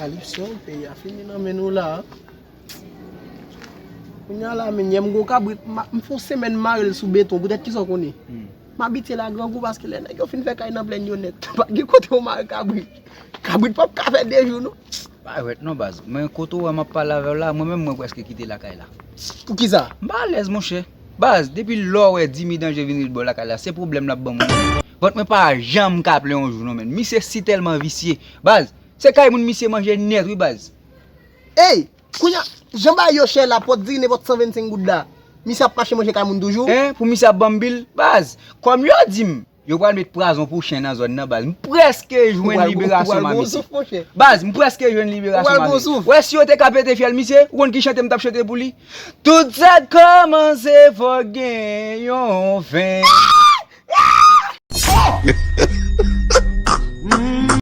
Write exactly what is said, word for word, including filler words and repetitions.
Kalipso, peyi a fini nan men nou la. Kounye a la, men, yè m gon kabrit, m fè yon semèn mare l sou beton, poutèt kisa w konnen. M abitye la grangou paske lè nèg yo fin fè kay nan plèn yo nèt, pa gen kote w mare kabrit. Kabrit p ap ka fè de jou, non. Pa jwèt non, baz. Men kote w wè m ap pale avè w la, mwen menm mwen prèske kite lakay la. Poukisa? M pa alèz, monchè. Baz, depi lè w wè Dimi Danje vin ret bò lakay la, se pwoblèm l ap ban mwen. Vant mwen pa janm ka plen yon jou, non, men. Misye si tèlman visye. Baz, se kay moun misye manje nèt, wi, baz. Ey, kounye a, jan bagay yo chè la, pòt diri nenpòt san vennsenk goud la. Misye ap mache manje kay moun toujou? Hein, pou misye ap ban m bil? Baz, kòm yo di m, yo pral met pwazon pou chen nan zòn nan, baz. M prèske jwenn liberasyon m a misye. Baz, m prèske jwenn liberasyon m a misye. Wè, si yo te ka pete fyèl misye, ou konn ki chante m t ap chante pou li? Tout sa k kòmanse fòk gen yon fen.